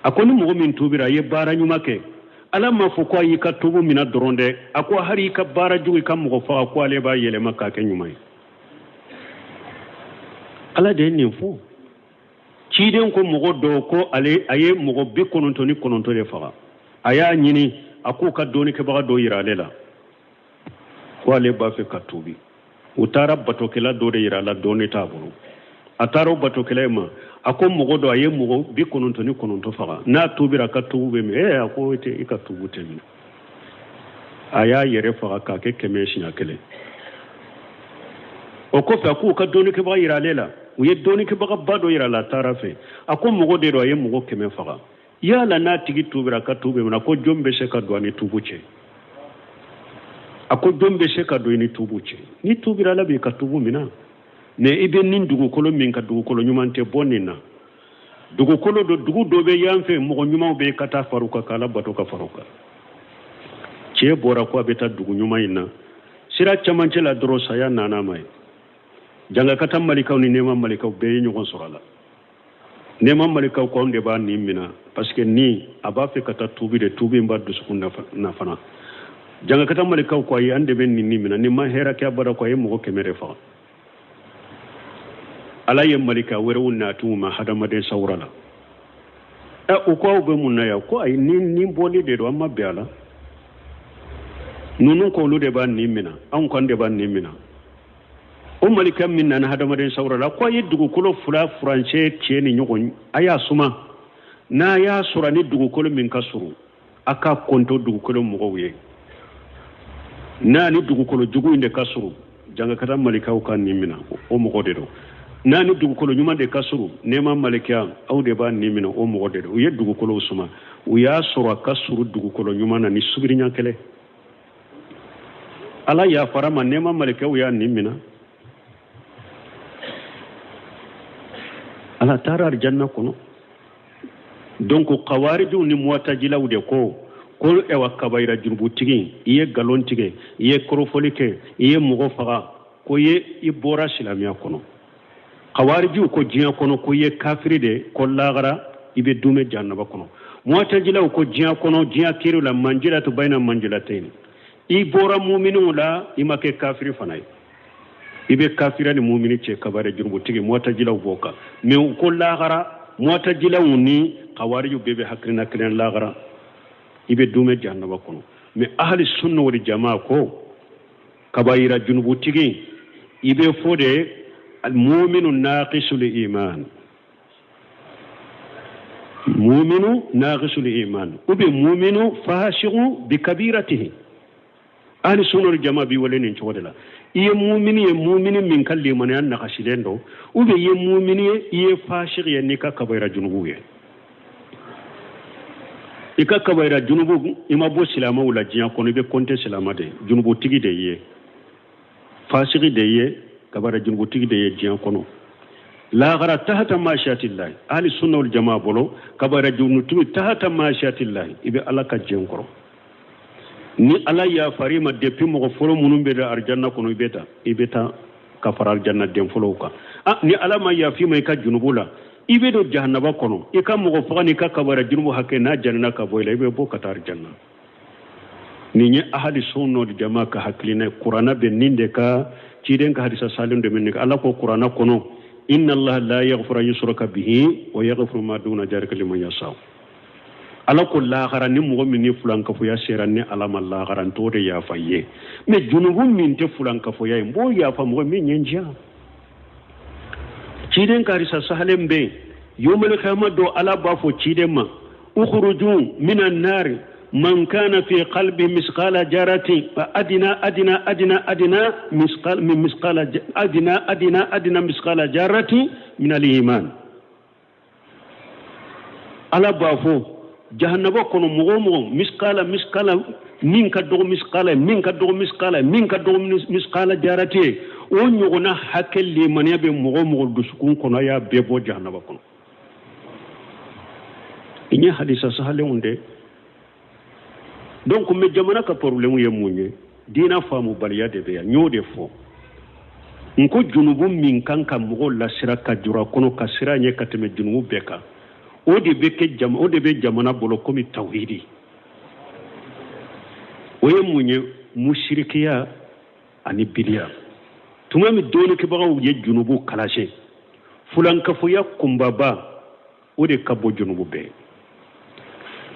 A ko ni mɔgɔ min tubira, a ye baara ɲuman kɛ, Ala m'a fɔ ko a y'i ka tubu minɛ dɔrɔn dɛ, a ko hali i ka baara jugu, i ka mɔgɔ faga, ko ale b'a yɛlɛma k'a kɛ ɲuman ye. Ala de ye nin fɔ. Ciden ko mɔgɔ dɔ ko ale a ye mɔgɔ 99 de faga. A y'a ɲini a k'u ka dɔnnikɛbaga dɔ yira ale la ko ale b'a fɛ ka tuubi. U taara batokɛla dɔ de yira a la, dɔnni t'a bolo. A taara o batokɛla in ma, a ko mɔgɔ dɔ a ye mɔgɔ 99 faga, n'a tuubira a ka tuubu bɛ minɛ. Ee, a ko i ka tuubu tɛ minɛ. A y'a yɛrɛ faga k'a kɛ 100 siɲɛ kelen. O kɔfɛ a k'u ka dɔnnikɛbaga yira ale la. U ye dɔnnikɛbagaba dɔ yira a la, a taara fɛ. A ko mɔgɔ de don, a ye mɔgɔ 100 faga, yala n'a tigi tuubira a ka tuubu bɛ minɛ? A ko jɔn bɛ se ka don a ni tuubu cɛ? A ko jɔn bɛ se ka don i ni tuubu cɛ? N'i tuubira, Ala b'i ka tuubu minɛ. Mais i bɛ nin dugukolo min kan, dugukolo ɲuman tɛ, bɔ nin na. Dugukolo dɔ, dugu dɔ bɛ yan fɛ, mɔgɔ ɲumanw bɛ, ka taa far'u kan, k'Ala bato ka far'u kan. Cɛ bɔra ko a bɛ taa dugu ɲuman in na. Sira camancɛ la dɔrɔn, saya nana a ma ye. Jangakata malikaw ni nɛɛma malikaw bɛɛ ye ɲɔgɔn sɔrɔ a la. Nɛɛma malikaw ko anw de b'a nin minɛ, parce que ni a b'a fɛ ka taa tuubi de, tuubi in b'a dusukun na fana. Jangakata malikaw ko ayi, an de bɛ nin nin minɛ, nin ma hɛrɛ kɛ abada, ko a ye mɔgɔ 100 de faga. Ala ye malika wɛrɛw nati u ma hadamaden sawura la. Ɛ, u ko aw bɛ mun na yan? Ko ayi, nin bɔli de don, an ma bɛn a la. Ninnu ko olu de b'a nin minɛ, anw ko an de b'a nin minɛ. O malika min nana hadamaden sawura la, ko a ye dugukolo fila furancɛ cɛ ni ɲɔgɔn, a y'a suma, n'a y'a sɔrɔ ni dugukolo min ka surun, a ka kɔnto dugukolo mɔgɔw ye. N'a ni dugukolo jugu in de ka surun, jangakata malikaw ka nin minɛ, o mɔgɔ de don. N'a ni dugukolo ɲuman de ka surun, nɛɛma malikiya, aw de b'a nin minɛ, o mɔgɔ de don. U ye dugukolow suma, u y'a sɔrɔ a ka surun dugukolo ɲuman na ni subiriɲa kɛlɛ. Ala yafara ma, nɛɛma malikaw y'a nin minɛ. Ala taara arijanna kɔnɔ. Donc kawarijiw ni muwatajilaw de ko ko ɛwa kabayira jurubutigi, i ye nkalon tigɛ, i ye kɔrɔfɔli kɛ, i ye mɔgɔ faga, ko ye i bɔra silamɛya kɔnɔ. Kawarijiw ko diɲɛ kɔnɔ ko i ye kafiri de, ko lagara i bɛ dumɛ jahanaba kɔnɔ. Muwatajilaw ko diɲɛ kɔnɔ, diɲɛ kiri la, manjilatu bayina manjilatayn, i bɔra muminiw la, i ma kɛ kafiri fana ye, i bɛ kafira ni mumini cɛ. Kabayira jurubutigi, muwatajilaw b'o kan. Mais u ko lagara, muwatajilaw ni kawarijiw bɛɛ bɛ hakilina kelen, lagara i bɛ dumɛ jahanaba kɔnɔ. Mais ahali sunna wal jamaa ko kabayira junubutigi, i bɛ fɔ de almuminu naqisul iman, muminu naqisul iman, ou bien muminu fasiqu bi kabiratihi. Ahli sunna wal jamaa bi wele nin cogo de la. I ye mumini ye, mumini min ka limaniya nagasilen don, ou bien i ye mumini ye, i ye fasiki ye n'i ka kabayira junubu ye. I ka kabayira junubu, i ma bɔ silamɛw la diɲɛ kɔnɔ, i bɛ kɔnte silamɛ de, junubutigi de ye, fasiki de ye, kabayira junubutigi de ye diɲɛ kɔnɔ. Lahara tahata masiyatillahi, ahli sunna wal jamaa bolo kabayira junubutigi tahata masiyatillahi, i bɛ Ala ka diɲɛ kɔrɔ. Ni Ala yafar'i ma, depuis mɔgɔ fɔlɔ minnu bɛ don arijanna kɔnɔ, i bɛ taa ka fara arijanna den fɔlɔw kan. Ni Ala ma yaf'i ma i ka junubu la, i bɛ don jahanaba kɔnɔ. I ka mɔgɔ faga n'i ka kabayira junubu hakɛ n'a janina ka bɔ i la, i bɛ bɔ ka taa arijanna. Nin ye ahali sunna wal jamaa ka hakilina ye. Kuranna bɛ nin de ka, ciden ka hadisa salen de bɛ nin kan. Ala ko kuranna kɔnɔ, inna allaha la yaghfiru an yushraka bihi wa yaghfiru ma duna dhalika liman yasha. Ala ko lahara ni mɔgɔ min ni fulankafoya sera ni Ala ma lahara, n t'o de yafa i ye. Mais junubu min tɛ fulankafoya ye, n b'o yafa mɔgɔ min ye n diya. Ciden ka hadisa sahalen bɛ yen, yawmal qiyama don Ala b'a fɔ ciden ma, ukhruju minan nari man kana fi qalbi misqala jarati adina adina adina adina misqal min misqala adina adina adina misqala jarati min al iman. Ala b'a fɔ jahannaba kɔnɔ mɔgɔ o mɔgɔ misqala misqala min ka dɔgɔ misqala min ka dɔgɔ misqala min ka dɔgɔ misqala jarati ye, o ɲɔgɔnna hakɛ limaniya bɛ mɔgɔ o mɔgɔ dusukun kɔnɔ, a y'a bɛɛ bɔ jahannaba kɔnɔ. I ye hadisa sahalenw de. Donc mais jamana ka problème ye mun ye? Diina faamubaliya de bɛ yan. N y'o de fɔ, n ko junubu min kan ka mɔgɔw lasira ka jura kɔnɔ ka sira ɲɛ ka tɛmɛ junubu bɛɛ kan, o de bɛ kɛ jama, o de bɛ jamana bolo komi tawhidi. O ye mun ye? Musirikiya ani bidiya. Tuma min dɔɔnikɛbagaw ye junubu kalase, fulankafoya kunbaba O de ka bon junubu bɛɛ ye.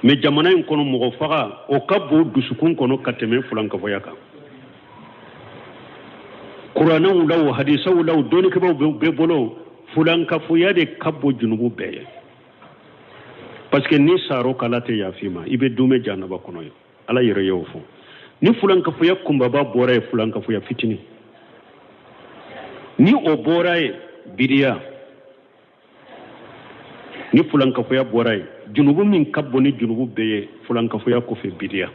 Mais jamana in kɔnɔ, mɔgɔ faga, o ka bon dusukun kɔnɔ ka tɛmɛ fulankafoya kan. Kuranɛw la o, hadisaw la o, dɔnnikɛbaaw bɛɛ bolo, fulankafoya de ka bon junubu bɛɛ ye, parce que n'i sar'o kan, Ala tɛ yafa i ma, i bɛ dumɛ jahanaba kɔnɔ ye. Ala yɛrɛ y'o fɔ. Ni fulankafoya kunbaba bɔra ye, fulankafoya fitinin, ni o bɔra ye, bidiya. Ni fulankafoya bɔra ye, junubu min ka bon ni junubu bɛɛ ye fulankafoya kɔfɛ, bidiya.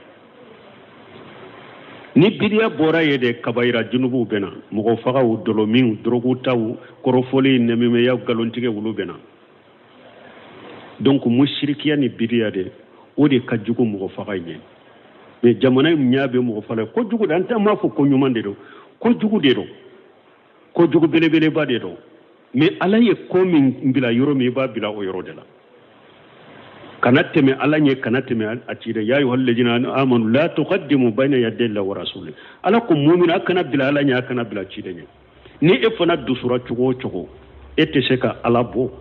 Ni bidiya bɔra ye de, kabayira junubuw bɛ na: mɔgɔ fagaw, dɔlɔminw, dɔrɔgutaw, kɔrɔfɔli, nɛmimɛya, nkalontigɛ, olu bɛ na. Donc musirikiya ni bidiya de, o de ka jugu mɔgɔ faga in ye. Mais jamana in ɲɛ bɛ mɔgɔ faga ko jugu de. An tɛ m'a fɔ ko ɲuman de don, ko jugu de don, ko jugu belebeleba de don. Mais Ala ye ko min bila yɔrɔ min, i b'a bila o yɔrɔ de la. Kana tɛmɛ Ala ɲɛ, kana tɛmɛ a ciden. Ya ayuha alladina amanu la tuqaddimu bayna yaday llahi wa rasuli. Ala ko mumina, a kana bila Ala ɲɛ, a kana bila ciden ɲɛ. Ni e fana dusura cogo o cogo, e tɛ se ka Ala bɔ.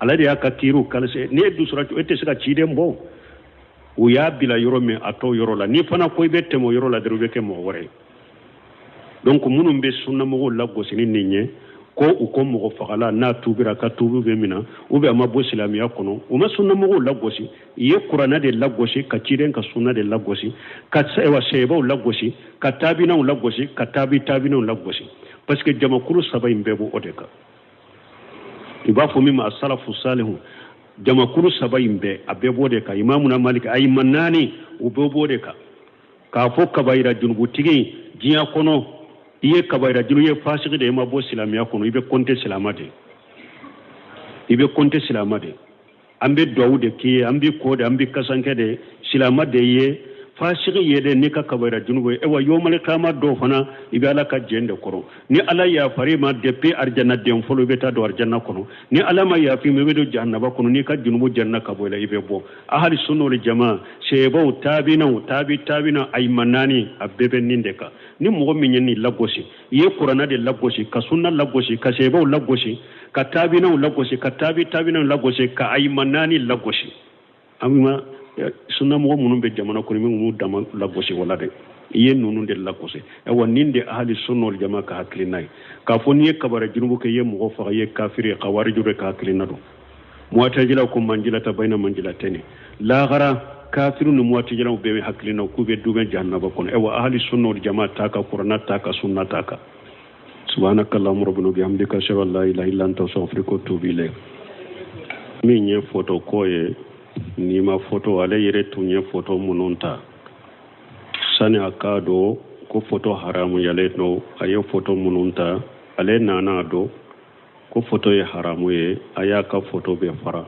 Ala de y'a ka kiiriw kalise. Ni e dusura cogo, e tɛ se ka ciden bɔ. U y'a bila yɔrɔ min, a t'o yɔrɔ la. N'i fana ko i bɛ tɛmɛ o yɔrɔ la dɔrɔn, i bɛ kɛ mɔgɔ wɛrɛ ye. Donc minnu bɛ sunnamɔgɔw lagosi ni nin ye, ko u ko mɔgɔ fagala n'a tuubira ka tuubi bɛ minɛ, ou bien a ma bɔ silamɛya kɔnɔ, u ma sunnamɔgɔw lagosi. I ye kuranɛ de lagosi, ka ciden ka sunna de lagosi, ka sahabaw lagosi, ka taabinaw lagosi, ka taabi taabinaw lagosi, parce que jamakulu saba in bɛɛ b'o de kan. I b'a fɔ min ma asalafu salihu. Jamakulu saba in bɛɛ, a bɛɛ b'o de kan. Imamuna Malik, ayima naani, u bɛɛ b'o de kan, k'a fɔ kabayira junubutigi diɲɛ kɔnɔ, i ye kabayira junu, i ye fasigi de, i ma bɔ silamɛya kɔnɔ, i bɛ kɔnte silama de, i bɛ kɔnte silama de. An bɛ duwawu de k'i ye, an bɛ kɔ de, an bɛ kasankɛ de, silama de ye fasigi ye dɛ. N'i ka kabayira junubu ye, ayiwa, yomali kama dɔw fana, i bɛ Ala ka jɛn de kɔrɔ. Ni Ala yafar'i ma, depuis arijana den fɔlɔ, i bɛ taa don arijana kɔnɔ. Ni Ala ma yafa i ma, i bɛ don jahanaba kɔnɔ. N'i ka junubu janna ka bɔ i la, i bɛ bɔ. Ahali sunna wal jama, sahabaw, taabinaw, taabi taabinaw, ayima naani, a bɛɛ bɛ nin de kan. Ni mɔgɔ min ye nin lagosi, i ye kuranɛ de lagosi, ka sunna lagosi, ka sahabaw lagosi, ka taabinaw lagosi, ka taabi taabinaw lagosi, ka ayima naani lagosi. An ma sunnamɔgɔ minnu bɛ jamana kɔnɔ, minnu dama lagosi wala dɛ, i ye ninnu de lagosi. Ayiwa, nin de ahali sunna wal jama ka hakilina ye, k'a fɔ n'i ye kabara junubu kɛ, i ye mɔgɔ faga, i ye kafiri ye. Kawariju de ka hakilina don. Muwatajilaw ko manjilata bayina manjilatɛni. Lahara, kafiru ni muwatajilaw bɛɛ bɛ hakilina k'u bɛ dubɛn jahanaba kɔnɔ. Ayiwa, ahali sunna wal jama t'a kan, kuranɛ t'a kan, sunna t'a kan. Subhanaka allahumma rabbana bihamdika, ashhadu an la ilaha illa anta, astaghfiruka wa atubu ilayk. Min ye foto ko ye, n'i ma foto, ale yɛrɛ tun ye foto minnu ta sani a k'a dɔn ko foto haramuyalen don, a ye foto minnu ta, ale nana a dɔn ko foto ye haramu ye, a y'a ka foto bɛɛ fara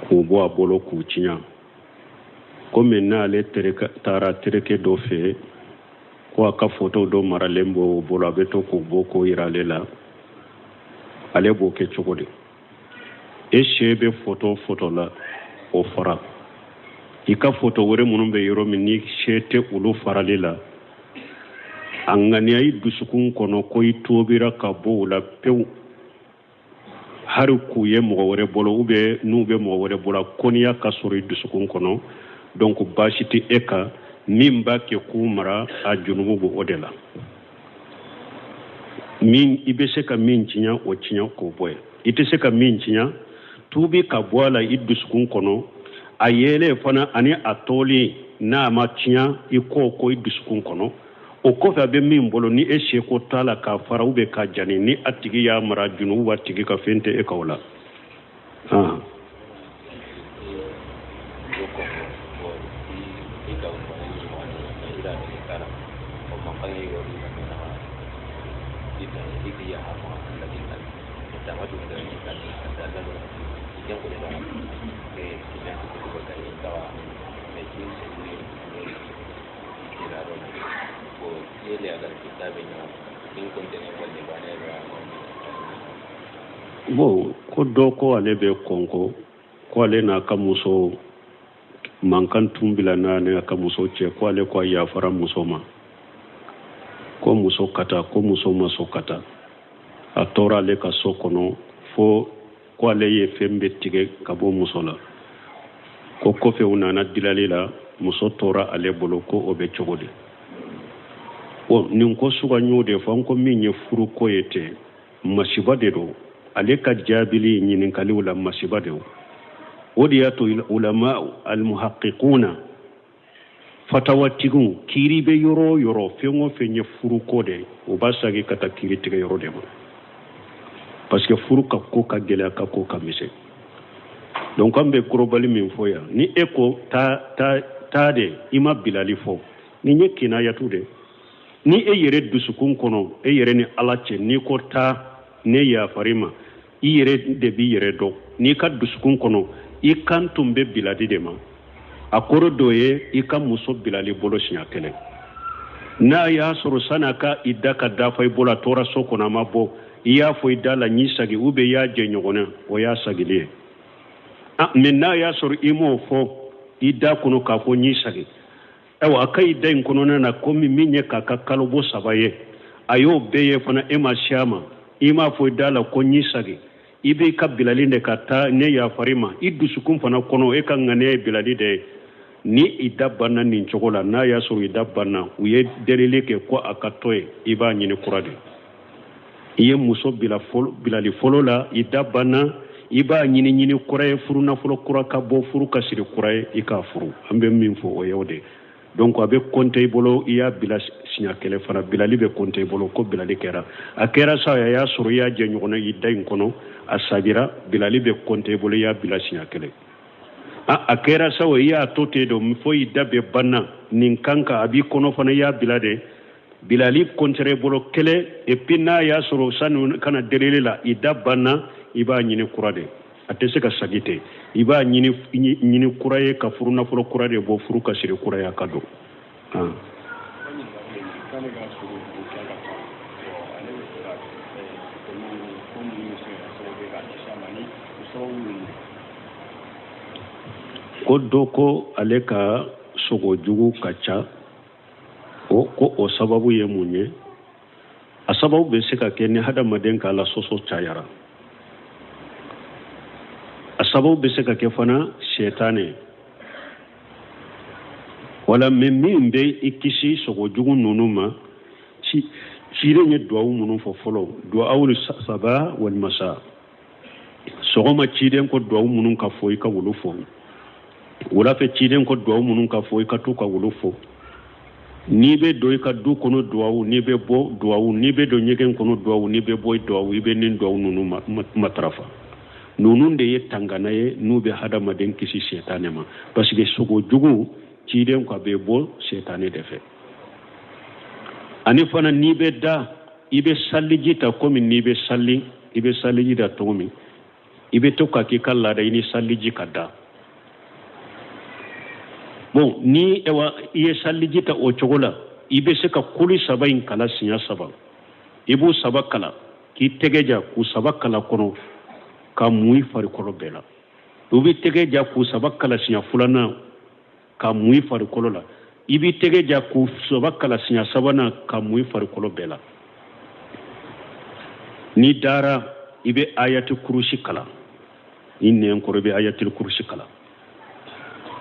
k'u bɔ a bolo k'u tiɲɛ. Komi n'ale taara terikɛ dɔ fɛ ko a ka foto dɔ maralen b'o bolo, a bɛ to k'o bɔ k'o yira ale la, ale b'o kɛ cogo di? E se bɛ foto foto la, o fara. I ka foto wɛrɛ minnu bɛ yɔrɔ min, ni se tɛ olu farali la, a ŋaniya i dusukun kɔnɔ ko i tobira ka bɔ o la pewu, hari k'u ye mɔgɔ wɛrɛ bolo ou bien n'u bɛ mɔgɔ wɛrɛ bolo, kɔniya ka sɔrɔ i dusukun kɔnɔ. Donc baasi tɛ e kan. Min b'a kɛ k'u mara, a junubu b'o o de la. Min i bɛ se ka min tiɲɛ, o tiɲɛ k'o bɔ yen. I tɛ se ka min tiɲɛ, tuubi ka bɔ a la i dusukun kɔnɔ. A yelen fana ani a tɔli, n'a ma tiɲɛ, i k'o ko i dusukun kɔnɔ. O kɔfɛ, a bɛ min bolo, ni e seko t'a la k'a fara ou bien k'a jani, ni a tigi y'a mara, junubu b'a tigi kan, fɛn tɛ e ka o la. Ah. Bon, ko dɔ ko ale bɛ kɔnko, ko ale n'a ka muso mankan tun bila n'a n'a ka muso cɛ, ko ale ko a yafara muso ma, ko muso ka taa, ko muso ma sɔn ka taa. A tora ale ka so kɔnɔ fo Ko ale ye fɛn bɛɛ tigɛ ka bɔ muso la, ko kɔfɛ u nana dilali la, muso tora ale bolo, ko o bɛ cogo di? Bon, nin ko suga n y'o de fɔ, n ko min ye furuko ye ten, masiba de don. Ale ka jaabili ɲininkaliw la, masiba de don. O de y'a to ulama almuhaqiquna, fatawatigiw, kiiri bɛ yɔrɔ o yɔrɔ, fɛn o fɛn ye furuko de ye, u b'a sagi ka taa kiiri tigɛ yɔrɔ de ma, parce que furu ka ko ka gɛlɛya, ka ko ka misɛn. Donc an bɛ korobali min fɔ yan, ni e ko taa taa taa de, i ma bilali fɔ, nin ye kinayatu de. Ni e yɛrɛ dusukun kɔnɔ, e yɛrɛ ni Ala cɛ, n'i ko taa, ne yafar'i ma, i yɛrɛ de b'i yɛrɛ dɔn. N'i ka dusukun kɔnɔ, i kan tun bɛ bilali de ma, a kɔrɔ dɔ ye i ka muso bilali bolo siɲɛ kelen. N'a y'a sɔrɔ san'a ka i da ka dafa i bolo, a tora so kɔnɔ, a ma bɔ, i y'a fɔ i da la n y'i sagi, ou bien i y'a jɛ ɲɔgɔn na, o y'a sagili ye. Mais n'a y'a sɔrɔ i m'o fɔ i da kɔnɔ k'a fɔ n y'i sagi, ayiwa, a ka i da in kɔnɔna na, komi min ye k'a ka kalobɔ saba ye, a y'o bɛɛ ye fana, e ma se a ma, i m'a fɔ i da la ko n y'i sagi, i b'i ka bilali de ka taa, ne yafar'i ma, i dusukun fana kɔnɔ, e ka ŋaniya ye bilali de ye. Ni i da banna nin cogo la, n'a y'a sɔrɔ i da banna, u ye delili kɛ ko a ka to yen, i b'a ɲini kura de. I ye muso bila fɔlɔ, bilali fɔlɔ la, i da banna, i b'a ɲini ɲini kura ye, furu nafolo kura ka bɔ, furu ka siri kura ye, i k'a furu. An bɛ min fɔ, o ye o de ye. Donc a bɛ kɔnte i bolo, i y'a bila siɲɛ kelen fana, bilali bɛ kɔnte i bolo ko bilali kɛra. A kɛra sa, a y'a sɔrɔ i y'a jɛ ɲɔgɔn na i da in kɔnɔ, a sagira, bilali bɛ kɔnte i bolo, i y'a bila siɲɛ kelen. A kɛra sa o, i y'a to ten don fo i da bɛ banna nin kan kan, a b'i kɔnɔ fana, i y'a bila de, bilali kɔntɛrɛ i bolo kelen. Et puis n'a y'a sɔrɔ sani kana delili la, i da banna, i b'a ɲini kura de. A tɛ se ka sagi ten, i b'a ɲini ɲini kura ye, ka furu nafolo kura de bɔ, furu ka siri kura ye, a ka don.
K'ale ka sogo dun ka ca, ale bɛ fɛ ka ko minnu bɛ se ka kɛ sababu ye k'a kisi a ma, ni o sababu ye mun ye?
Ko dɔ ko ale ka sogo jugu ka ca, o ko o sababu ye mun ye? A sababu bɛ se ka kɛ ni hadamaden k'a la sɔsɔ cayara. A sababu bɛ se ka kɛ fana sɛtanɛ wala. Mais min bɛ i kisi sogo jugu ninnu ma, ciden ye duwawu minnu fɔ fɔlɔ, duwawu saba walima sa sɔgɔma, ciden ko duwawu minnu ka fɔ, i ka wolo fɔ. Wula fɛ, ciden ko duwawu minnu ka fɔ, i ka to ka wolo fɔ. N'i bɛ don i ka du kɔnɔ, duwawu. N'i bɛ bɔ, duwawu. N'i bɛ don ɲɛgɛn kɔnɔ, duwawu. N'i bɛ bɔ, duwawu. I bɛ nin duwawu ninnu matarafa. Ninnu de ye tangana ye, n'u bɛ hadamaden kisi sɛtanɛ ma, parce que sogo jugu, ciden ko a bɛ bɔ sɛtanɛ de fɛ. Ani fana, n'i bɛ da, i bɛ saliji ta, komi n'i bɛ sali, i bɛ saliji ta cogo min, i bɛ to ka k'i ka laada i ni saliji ka da. Bon, ni ewa i ye saliji ta o cogo la, i bɛ se ka kuli saba in kala siɲɛ saba. I b'u saba kala k'i tɛgɛ ja k'u saba kala kɔnɔ ka mun i farikolo bɛɛ la. U b'i tɛgɛ ja k'u saba kala siɲɛ filanan ka mun i farikolo la. I b'i tɛgɛ ja k'u saba kala siɲɛ sabanan ka mun i farikolo bɛɛ la. N'i dara, i bɛ ayati kurusi kalan i nɛn kɔrɔ, i bɛ ayatil kurusi kalan.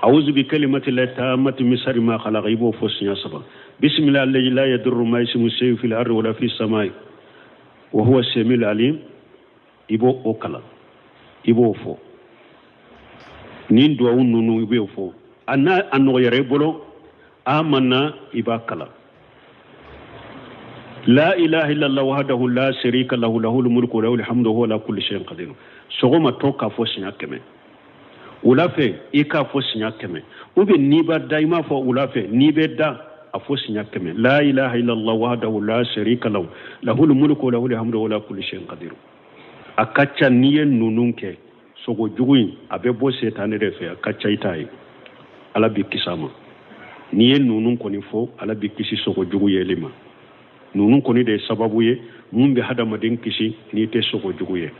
Awuzu bi kalimati la taamati min sari ma khalaqa, i b'o fɔ siɲɛ saba. Bisimilahi allazi la yadurru ma ismu shay'un fil ardi wala fis samai wa huwa samiul alim, i b'o o kalan, i b'o fɔ. Nin duwawu ninnu, i b'o fɔ. A n'a a nɔgɔyara i bolo, amanna, i b'a kalan. La ilaha illallah wahdahu la sharika lahu, lahul mulku wa lahul hamdu wa huwa ala kulli shay'in qadir. Sɔgɔma tɔ k'a fɔ siɲɛ 100, wula fɛ i k'a fɔ siɲɛ 100. Ou bien n'i b'a da, i m'a fɔ wula fɛ, n'i bɛ da, a fɔ siɲɛ 100: la ilaha illallah wahdahu la sharika lahu, lahul mulku wa lahul hamdu wa huwa ala kulli shay'in qadir. A ka ca, n'i ye ninnu kɛ, sogo jugu in a bɛ bɔ setanɛ de fɛ, a ka ca i t'a ye, Ala b'i kisi a ma. N'i ye ninnu kɔni fɔ, Ala b'i kisi sogo jugu yeli ma. Ninnu kɔni de ye sababu ye mun bɛ hadamaden kisi n'i tɛ sogo jugu ye,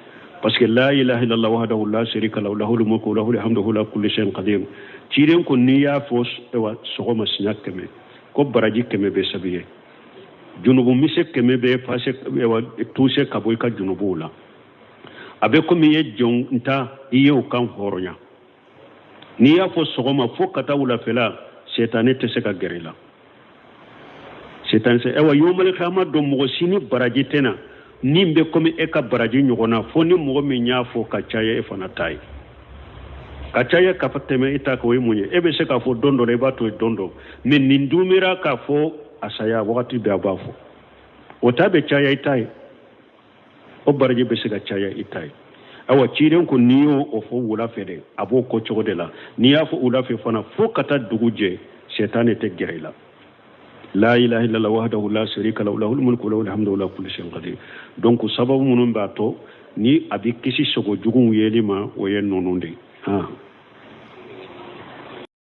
parce que la ilaha illallah wahdahu la sharika lahu, lahul mulku wa lahul hamdu wa huwa ala kulli shay'in qadir, ciden ko n'i y'a fɔ sɔgɔma siɲɛ 100, ko baraji 100 bɛ sabi ye, junubu mise 100 bɛ fase tuuse ka bɔ i ka junubuw la. A bɛ komi i ye jɔn ta, i ye o kan hɔrɔnya. N'i y'a fɔ sɔgɔma fo ka taa wulafɛla, sɛtanɛ tɛ se ka gɛrɛ i la. Sɛtanɛ se ayiwa, yomali kiyama don, mɔgɔ si ni baraji tɛ na min bɛ komi e ka baraji ɲɔgɔn na, fo ni mɔgɔ min y'a fɔ ka caya e fana ta ye, ka caya ka tɛmɛ e ta kan. O ye mun ye? E bɛ se k'a fɔ don dɔ la, i b'a to yen don dɔ, mais nin dumira k'a fɔ a saya wagati bɛɛ a b'a fɔ, o ta bɛ caya i ta ye, o baraji bɛ se ka caya i ta ye. Awa, ciden ko n'i y'o o fɔ wula fɛ dɛ, a b'o ko cogo de la. N'i y'a fɔ wula fɛ fana fo ka taa dugu jɛ, sɛtanɛ tɛ gɛrɛ i la. La ilaha illallah wahdahu la sharika lahu, lahul mulku wa lahul hamdu wa ala kulli shay'in qadir. Donc sababu minnu b'a to ni a bɛ kisi sogo juguw yeli ma, o ye ninnu de ye.